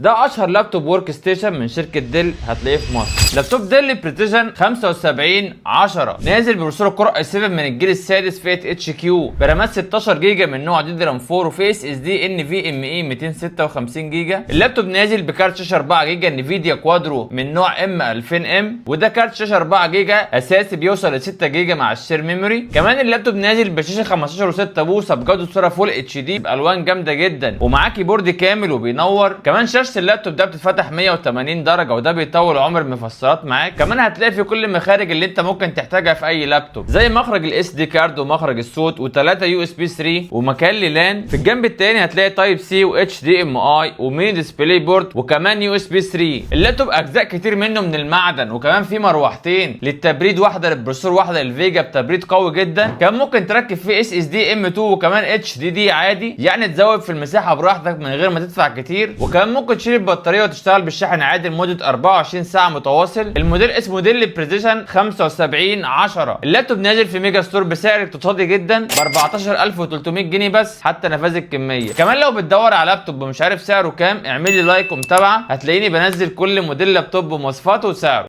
ده اشهر لابتوب workstation من شركة Dell هتلاقيه في مصر. لابتوب Dell Precision 7510 نازل ب processor Core i7 من الجيل السادس فئة HQ، برامات 16 جيجا من نوع DDR 4 وفي اس اس دي ان في ام اي 256 جيجا. اللابتوب نازل بكارت شاشة 4 جيجا Nvidia Quadro من نوع M 2000 M، وده كارت شاشة 4 جيجا اساسي بيوصل ل 6 جيجا مع ال share memory. كمان اللابتوب نازل بشاشة 15 و6 بوصه بجوده صوره full HD بالوان جامدة جدا، ومعاه keyboard كامل وبينور. كمان شاشة اللابتوب ده بتتفتح 180 درجه، وده بيطول عمر المفصلات معاك. كمان هتلاقي في كل المخارج اللي انت ممكن تحتاجها في اي لابتوب، زي مخرج ال SD card ومخرج الصوت و3 USB 3 ومكان LAN. في الجنب الثاني هتلاقي Type C و HDMI و mini DisplayPort وكمان USB 3. اللابتوب اجزاء كتير منه من المعدن، وكمان في مروحتين للتبريد، واحدة لل processor واحدة لل VGA بتبريد قوي جدا. كمان ممكن تركب فيه SSD M 2 وكمان HDD عادي، يعني تزود في المساحة براحتك من غير ما تدفع كتير. وكمان ممكن تشيل البطارية وتشتغل بالشحن عادي لمدة 24 ساعة متواصل. الموديل اسمه Dell Precision 7510. اللابتوب نازل في ميجا ستور بسعر اقتصادي جدا ب 14300 جنيه بس حتى نفاذ الكميه. كمان لو بتدور على لابتوب ومش عارف سعره كام، اعمل لي like ومتابعه، هتلاقيني بنزل كل موديل لابتوب بمواصفاته وسعره.